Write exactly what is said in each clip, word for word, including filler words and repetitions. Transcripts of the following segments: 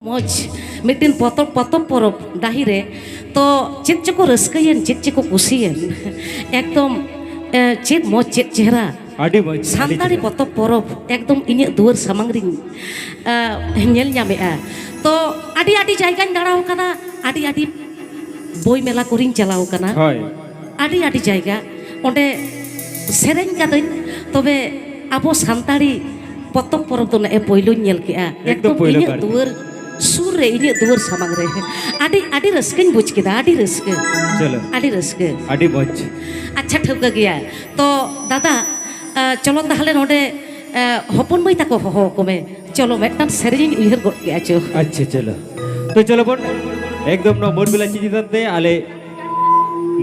ᱢᱚᱡᱽ ᱢᱤᱫᱴᱮᱱ ᱯᱚᱛᱚᱵ, ᱯᱚᱛᱚᱵ ᱯᱚᱨᱚᱵᱽ ᱰᱟᱹᱦᱤ ᱨᱮ᱾ ᱛᱚ ᱪᱮᱫ ᱪᱚᱠᱚ ᱨᱟᱹᱥᱠᱟᱹᱭᱮᱱ, ᱪᱮᱫ ᱪᱚᱠᱚ ᱠᱩᱥᱤᱭᱮᱱ᱾ ᱮᱠᱫᱚᱢ, ᱮ, ᱪᱮᱫ ᱢᱚᱡᱽ, ᱪᱮᱫ ᱪᱮᱦᱨᱟ᱾ ᱟᱹᱰᱤ ᱢᱚᱡᱽ, ᱟᱹᱰᱤ ᱥᱟᱱᱛᱟᱲᱤ ᱪᱮᱦᱨᱟ᱾ ᱯᱚᱛᱚᱵ ᱯᱚᱨᱚᱵᱽ ᱮᱠᱫᱚᱢ ᱤᱧᱟᱹᱜ ᱫᱩᱣᱟᱹᱨ ᱥᱟᱢᱟᱝ ᱨᱤᱧ, ᱮ, ᱧᱮᱞ ᱧᱟᱢᱮᱜᱼᱟ᱾ ᱛᱚ ᱟᱹᱰᱤ ᱟᱹᱰᱤ ᱡᱟᱭᱜᱟᱧ ᱫᱟᱬᱟ ᱟᱠᱟᱫᱟ, ᱟᱹᱰᱤ ᱟᱹᱰᱤ ᱵᱳᱭ ᱢᱮᱞᱟ ᱠᱚᱨᱮᱧ ᱪᱟᱞᱟᱣ ᱟᱠᱟᱱᱟ᱾ ᱦᱳᱭ᱾ ᱟᱹᱰᱤ ᱟᱹᱰᱤ ᱡᱟᱭᱜᱟ ᱚᱸᱰᱮ ᱥᱮᱨᱮᱧ ᱠᱟᱹᱫᱟᱹᱧ, ᱛᱚᱵᱮ ᱟᱵᱚ ᱥᱟᱱᱛᱟᱲᱤ ᱯᱚᱛᱚᱵ ᱯᱚᱨᱚᱵᱽ ᱫᱚ ᱱᱮᱜᱼᱮ ᱯᱳᱭᱞᱳᱧ ᱧᱮᱞ ᱠᱮᱜᱼᱟ᱾ ᱮᱠᱫᱚᱢ ᱮᱠᱫᱚᱢ ᱯᱳᱭᱞᱳ ᱤᱧᱟᱹᱜ ᱠᱟᱨ᱾ ᱫᱩᱣᱟᱹᱨ ᱥᱩᱨ ᱨᱮ, ᱤᱧᱟᱹᱜ ᱫᱩᱣᱟᱹᱨ ᱥᱟᱢᱟᱝ ᱨᱮ᱾ ᱟᱹᱰᱤ, ᱟᱹᱰᱤ ᱨᱟᱹᱥᱠᱟᱹᱧ ᱵᱩᱡᱽ ᱠᱮᱫᱟ, ᱟᱹᱰᱤ ᱨᱟᱹᱥᱠᱟᱹ᱾ ᱪᱚᱞᱚ᱾ ᱟᱹᱰᱤ ᱨᱟᱹᱥᱠᱟᱹ᱾ ᱟᱹᱰᱤ ᱢᱚᱡᱽ᱾ ᱟᱪᱪᱷᱟ, ᱴᱷᱟᱹᱣᱠᱟᱹ ᱜᱮᱭᱟ᱾ ᱛᱚ ᱫᱟᱫᱟ, ᱟ, ᱪᱚᱞᱚ ᱛᱟᱦᱞᱮ ᱱᱚᱰᱮ, ᱟ, ᱦᱚᱯᱚᱱ ᱢᱟᱹᱭ ᱛᱟᱠᱚ ᱦᱚᱦᱚ ᱟᱠᱚ ᱢᱮ᱾ ᱪᱚᱞᱚ, ᱢᱤᱫᱴᱟᱝ ᱥᱮᱨᱮᱧᱤᱧ ᱩᱭᱦᱟᱹᱨ ᱜᱚᱫ ᱠᱮᱜᱼᱟ ᱪᱚ᱾ ᱟᱪᱪᱷᱟ, ᱪᱚᱞᱚ᱾ ᱛᱚ ᱪᱚᱞᱚ ᱵᱚᱱ, ᱮᱠᱫᱚᱢ ᱱᱚᱣᱟ ᱢᱳᱨ ᱢᱮᱞᱟ ᱪᱮᱛᱟᱱ ᱛᱮ ᱟᱞᱮ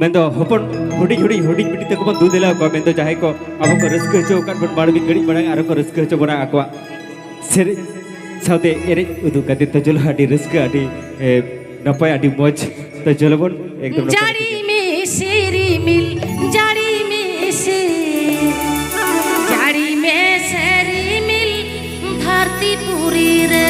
ᱢᱮᱱᱫᱚ ᱦᱚᱯᱚᱱ, ᱦᱩᱰᱤᱧ ᱦᱩᱰᱤᱧ, ᱦᱩᱰᱤᱧ ᱵᱤᱴᱤ ᱛᱟᱠᱚ ᱵᱚᱱ ᱫᱩ ᱫᱮᱞᱟ ᱟᱠᱚᱣᱟ, ᱢᱮᱱᱫᱚ ᱡᱟᱦᱟᱸᱭ ᱠᱚ ᱟᱵᱚ ᱠᱚ ᱨᱟᱹᱥᱠᱟᱹ ᱦᱚᱪᱚ ᱟᱠᱟᱫ ᱵᱚᱱ ᱢᱟᱲᱟᱝ ᱢᱤᱫ ᱜᱷᱟᱹᱲᱤᱡ ᱢᱟᱲᱟᱝ, ᱟᱨᱚ ᱠᱚ ᱨᱟᱹᱥᱠᱟᱹ ᱦᱚᱪᱚ ᱵᱚᱱᱟ ᱟᱠᱚᱣᱟᱜ ᱥᱮᱨᱮᱧ ᱥᱟᱶᱛᱮ ᱮᱱᱮᱡ ᱩᱫᱩᱜ ᱠᱟᱛᱮ᱾ ᱛᱚ ᱪᱚᱞᱚ, ᱟᱹᱰᱤ ᱨᱟᱹᱥᱠᱟᱹ, ᱟᱹᱰᱤ, ᱮ, ᱱᱟᱯᱟᱭ, ᱟᱹᱰᱤ ᱢᱚᱡᱽ᱾ ᱛᱚ ᱪᱚᱞᱚ ᱵᱚᱱ ᱮᱠᱫᱚᱢ ᱱᱟᱯᱟᱭ ᱡᱟᱹᱲᱤ ᱛᱮᱜᱮ᱾ ᱢᱮᱥᱮ ᱨᱤᱢᱤᱞ, ᱡᱟᱹᱲᱤ ᱢᱮᱥᱮ, ᱡᱟᱹᱲᱤ ᱢᱮᱥᱮ ᱨᱤᱢᱤᱞ ᱫᱷᱟᱹᱨᱛᱤ ᱯᱩᱨᱤ ᱨᱮ᱾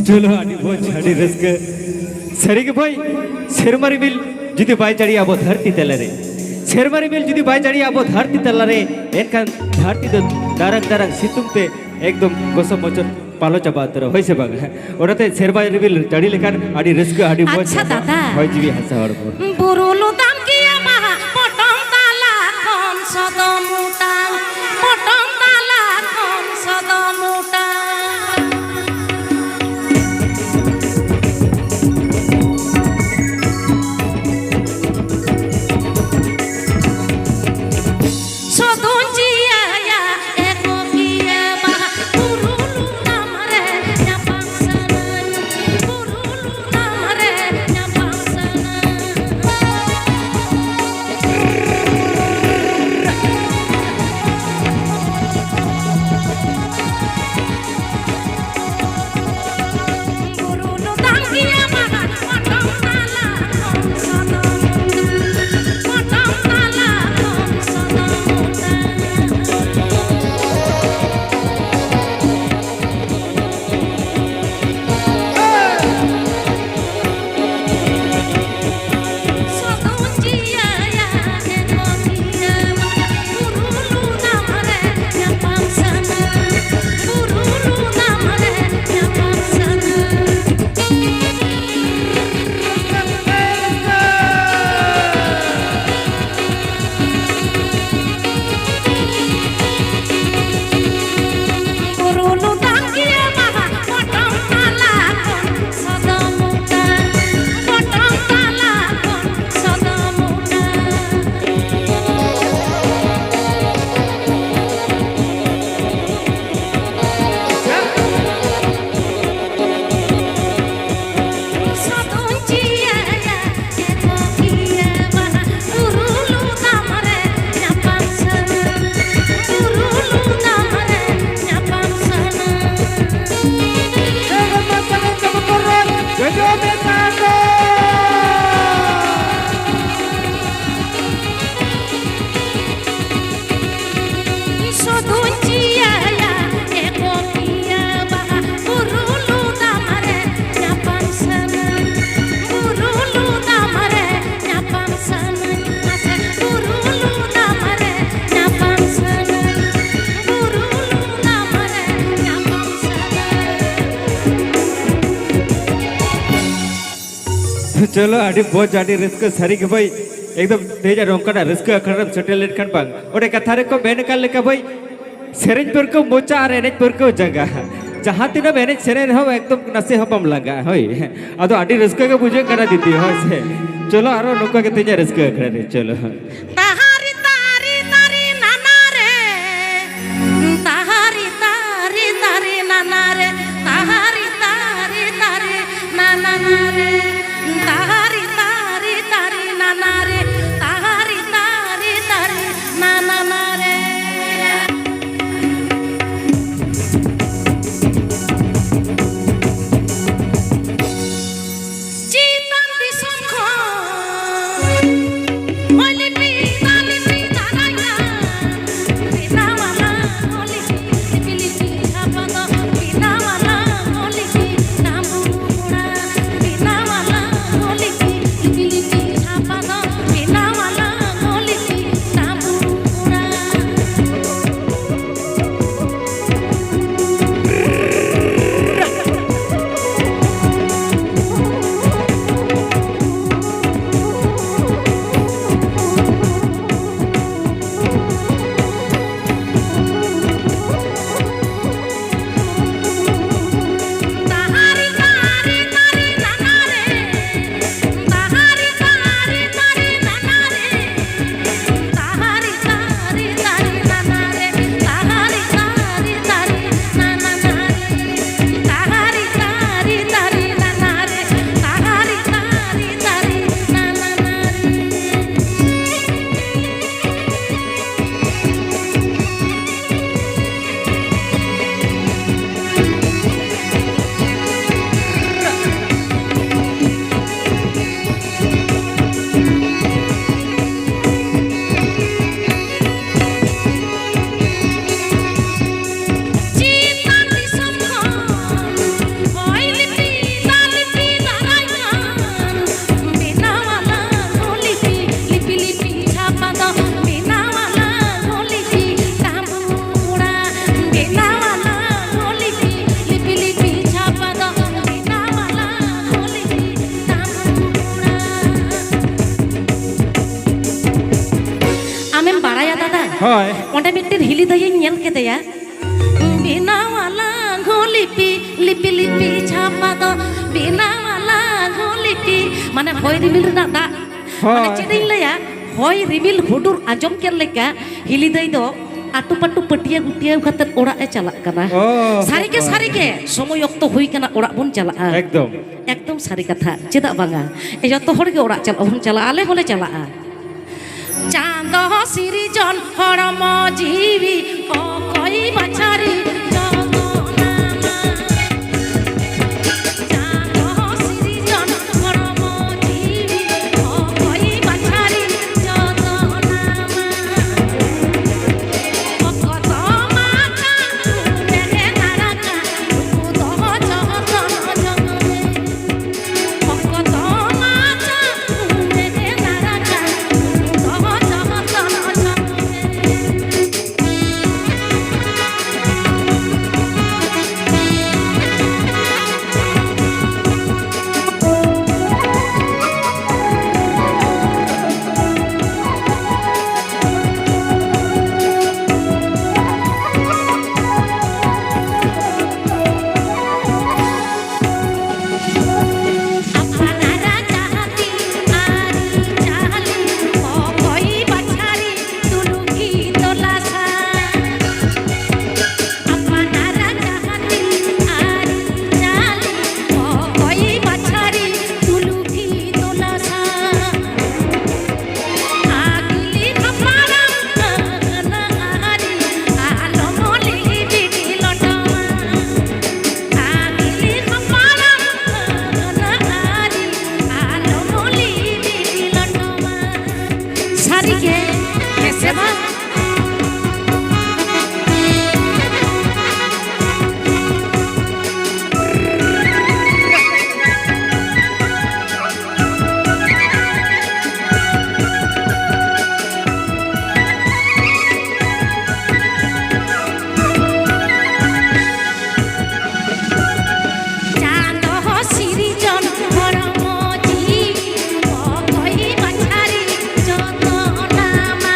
ᱪᱚᱞᱚ, ᱟᱹᱰᱤ ᱢᱚᱡᱽ, ᱟᱹᱰᱤ ᱨᱟᱹᱥᱠᱟᱹ᱾ ᱥᱟᱹᱨᱤ ᱜᱮ ᱵᱷᱟᱹᱭ, ᱥᱮᱨᱢᱟ ᱨᱤᱢᱤᱞ ᱡᱩᱫᱤ ᱵᱟᱭ ᱡᱟᱹᱲᱤᱭᱟ ᱟᱵᱚ ᱫᱷᱟᱹᱨᱛᱤ ᱛᱟᱞᱟᱨᱮ, ᱥᱮᱨᱢᱟ ᱨᱤᱢᱤᱞ ᱡᱩᱫᱤ ᱵᱟᱭ ᱡᱟᱹᱲᱤᱭᱟ ᱟᱵᱚ ᱫᱷᱟᱹᱨᱛᱤ ᱛᱟᱞᱟᱨᱮ, ᱮᱱᱠᱷᱟᱱ ᱫᱷᱟᱹᱨᱛᱤ ᱫᱚ ᱫᱟᱨᱟᱝ ᱫᱟᱨᱟᱝ ᱥᱤᱛᱩᱝ ᱛᱮ ᱮᱠᱫᱚᱢ ᱜᱚᱥᱚ ᱢᱚᱪᱚ ᱯᱟᱞᱚ ᱪᱟᱵᱟ ᱩᱛᱟᱹᱨᱚᱜᱼᱟ, ᱦᱳᱭ ᱥᱮ ᱵᱟᱝ? ᱚᱱᱟᱛᱮ ᱥᱮᱨᱢᱟ ᱨᱤᱢᱤᱞ ᱡᱟᱹᱲᱤ ᱞᱮᱠᱷᱟᱱ ᱟᱹᱰᱤ ᱨᱟᱹᱥᱠᱟᱹ, ᱟᱹᱰᱤ ᱢᱚᱡᱽ ᱟᱪᱪᱷᱟ ᱧᱟᱢᱚᱜᱼᱟ᱾ ᱫᱟᱫᱟ᱾ ᱦᱚᱭ ᱡᱤᱣᱤ ᱦᱟᱥᱟ ᱦᱚᱲᱢᱚ᱾ ᱵᱩᱨᱩ ᱞᱩᱫᱟᱢ ᱠᱤᱭᱟ ᱢᱟᱦᱟ ᱯᱚᱴᱚᱢ ᱛᱟᱞᱟ ᱠᱷᱚᱱ ᱥᱚᱫᱚᱢ ᱚᱴᱟᱝ, ᱯᱚᱴᱚᱢ ᱛᱟᱞᱟ ᱠᱷᱚᱱ ᱥᱚᱫᱚᱢ ᱚᱴᱟᱝ᱾ ᱥᱚᱫᱚᱱ ᱡᱤᱭᱟᱭᱟ ᱮᱠᱚ ᱯᱤᱭᱟ ᱵᱟᱦᱟ, ᱵᱩᱨᱩ ᱞᱩᱫᱟᱢ ᱨᱮ ᱧᱟᱯᱟᱢ ᱥᱟᱱᱟᱧ, ᱵᱩᱨᱩ ᱞᱩᱫᱟᱢ ᱨᱮ ᱧᱟᱯᱟᱢ ᱥᱟᱱᱟᱧ᱾ ᱪᱚᱞᱚ, ᱟᱹᱰᱤ ᱢᱚᱡᱽ, ᱟᱹᱰᱤ ᱨᱟᱹᱥᱠᱟᱹ ᱥᱟᱹᱨᱤ ᱜᱮ ᱵᱷᱟᱹᱭ᱾ ᱮᱠᱫᱚᱢ ᱛᱮᱦᱮᱧᱟᱜ ᱱᱚᱝᱠᱟᱱᱟᱜ ᱨᱟᱹᱥᱠᱟᱹ ᱟᱠᱷᱲᱟ ᱨᱮᱢ ᱥᱮᱴᱮᱨ ᱞᱮᱱᱠᱷᱟᱱ ᱵᱟᱝ, ᱚᱸᱰᱮ ᱠᱟᱛᱷᱟ ᱨᱮᱠᱚ ᱢᱮᱱ ᱟᱠᱟᱫ ᱞᱮᱠᱟ ᱵᱷᱟᱹᱭ, ᱥᱮᱨᱮᱧ ᱯᱟᱹᱨᱠᱟᱹᱣ ᱢᱚᱪᱟ ᱟᱨ ᱮᱱᱮᱡ ᱯᱟᱹᱨᱠᱟᱹᱣ ᱡᱟᱸᱜᱟ᱾ ᱡᱟᱦᱟᱸ ᱛᱤᱱᱟᱹᱜ ᱮᱢ ᱮᱱᱮᱡ ᱥᱮᱨᱮᱧ ᱨᱮᱦᱚᱸ ᱮᱠᱫᱚᱢ ᱱᱟᱥᱮ ᱦᱚᱸ ᱵᱟᱢ ᱞᱟᱸᱜᱟᱜᱼᱟ᱾ ᱦᱳᱭ, ᱟᱫᱚ ᱟᱹᱰᱤ ᱨᱟᱹᱥᱠᱟᱹ ᱜᱮ ᱵᱩᱡᱷᱟᱹᱜ ᱠᱟᱱᱟ ᱫᱤᱫᱤ, ᱦᱳᱭ ᱥᱮ᱾ ᱪᱚᱞᱚ, ᱟᱨᱚ ᱱᱚᱝᱠᱟ ᱜᱮ ᱛᱮᱦᱮᱧᱟᱜ ᱨᱟᱹᱥᱠᱟᱹ ᱟᱠᱷᱲᱟ ᱨᱮ ᱪᱚᱞᱚ᱾ ᱛᱟᱦᱟᱨᱤ ᱛᱟᱨᱤ ᱛᱟᱨᱤ ᱱᱟᱱᱟ ᱨᱮ, ᱛᱟᱦᱟᱨᱤ ᱛᱟᱨᱤ ᱛᱟᱨᱤ ᱱᱟᱱᱟ ᱨᱮ, ᱛᱟᱦᱟᱨᱤ ᱛᱟᱨᱤ ᱛᱟᱨᱤ ᱱᱟᱱᱟ ᱨᱮ, ᱛᱟᱦᱟᱨᱤ ᱛᱟᱨᱤ ᱛᱟᱨᱤ ᱱᱟᱱᱟ ᱨᱮ, ᱛᱟᱦᱟᱨᱤ ᱛᱟᱨᱤ ᱛᱟᱨᱤ ᱱᱟᱱᱟ ᱨᱮ᱾ ᱪᱮᱛᱟᱱ ᱫᱤᱥᱚᱢ ᱠᱷᱚᱱ ᱚᱞ ᱯᱤ ᱦᱳᱭ᱾ ᱚᱸᱰᱮ ᱢᱤᱫᱴᱮᱱ ᱦᱤᱞᱤ ᱫᱟᱹᱭᱤᱧ ᱧᱮᱞ ᱠᱮᱫᱮᱭᱟ, ᱵᱮᱱᱟᱣᱟᱞᱟ ᱜᱷᱚ ᱞᱤᱯᱤ, ᱞᱤᱯᱤ ᱞᱤᱯᱤ ᱪᱷᱟᱯᱟ ᱫᱚ, ᱵᱮᱱᱟᱣᱟᱞᱟ ᱜᱷᱚ ᱞᱤᱯᱤ᱾ ᱢᱟᱱᱮ ᱦᱚᱭ ᱨᱤᱢᱤᱞ ᱨᱮᱱᱟᱜ ᱫᱟᱜ᱾ ᱦᱳᱭ᱾ ᱢᱟᱱᱮ ᱪᱮᱫ ᱤᱧ ᱞᱟᱹᱭᱟ, ᱦᱚᱭ ᱨᱤᱢᱤᱞ ᱦᱩᱰᱩᱨ ᱟᱸᱡᱚᱢ ᱠᱮᱫ ᱞᱮᱠᱟ ᱦᱤᱞᱤ ᱫᱟᱹᱭ ᱫᱚ ᱟᱴᱩ ᱯᱟᱴᱩ ᱯᱟᱹᱴᱤᱭᱟᱹ ᱜᱩᱴᱤᱭᱟᱹᱣ ᱠᱟᱛᱮ ᱚᱲᱟᱜ ᱮ ᱪᱟᱞᱟᱜ ᱠᱟᱱᱟ᱾ ᱚ, ᱥᱟᱹᱨᱤᱜᱮ, ᱦᱳᱭ᱾ ᱥᱟᱹᱨᱤᱜᱮ, ᱥᱚᱢᱚᱭ ᱚᱠᱛᱚ ᱦᱩᱭ ᱠᱟᱱᱟ, ᱚᱲᱟᱜ ᱵᱚᱱ ᱪᱟᱞᱟᱜᱼᱟ᱾ ᱮᱠᱫᱚᱢ᱾ ᱮᱠᱫᱚᱢ ᱥᱟᱹᱨᱤ ᱠᱟᱛᱷᱟ, ᱪᱮᱫᱟᱜ ᱵᱟᱝᱟ? ᱮ, ᱡᱚᱛᱚ ᱦᱚᱲ ᱜᱮ ᱚᱲᱟᱜ ᱪᱟᱞᱟᱜ ᱵᱚᱱ ᱪᱟᱞᱟᱜᱼᱟ, ᱟᱞᱮ ᱦᱚᱸᱞᱮ ᱪᱟᱞᱟᱜᱼᱟ᱾ ᱪᱟᱸᱫᱚ ᱥᱤᱨᱡᱚᱱ ᱦᱚᱲᱢᱚ ᱡᱤᱣᱤ ᱚᱠᱚᱭ ᱵᱟᱪᱷᱟᱨᱤ ᱡᱚᱛᱚᱱᱟᱢᱟ? ᱪᱟᱸᱫᱚ ᱥᱤᱨᱡᱚᱱ ᱦᱚᱲᱢᱚ ᱡᱤᱣᱤ ᱚᱠᱚᱭ ᱵᱟᱪᱷᱟᱨᱤ ᱡᱚᱛᱚᱱᱟᱢᱟ? ᱚᱠᱚᱛᱚ ᱢᱟ ᱪᱟᱸᱫᱚ ᱢᱮᱱᱮ ᱫᱟᱨᱟᱠᱟ, ᱱᱩᱠᱩ ᱫᱚ ᱡᱚᱛᱚᱱ ᱡᱚᱛᱚᱱ᱾ ᱥᱟᱹᱨᱤᱜᱮ, ᱦᱮᱸ ᱥᱮ ᱵᱟᱝ? ᱪᱟᱸᱫᱚ ᱥᱤᱨᱡᱚᱱ ᱦᱚᱲᱢᱚ ᱡᱤᱣᱤ ᱚᱠᱚᱭ ᱵᱟᱪᱷᱟᱨᱤ ᱡᱚᱛᱚᱱᱟᱢᱟ?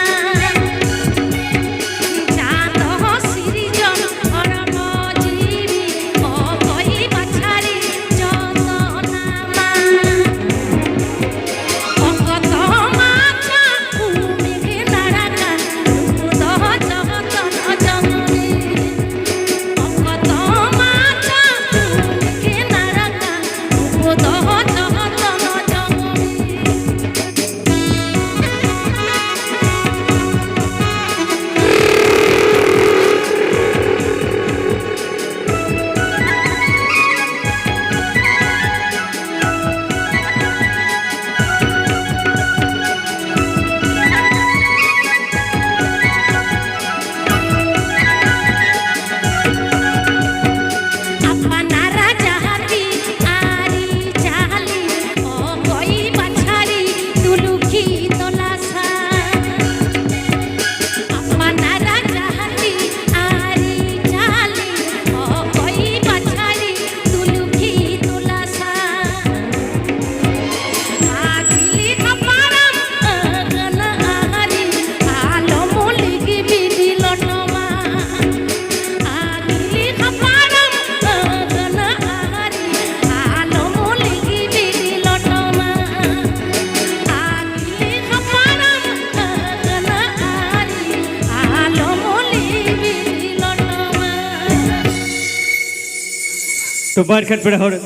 ᱵᱟᱨ ᱠᱷᱟᱱ ᱯᱮᱲᱟ ᱦᱚᱲ᱾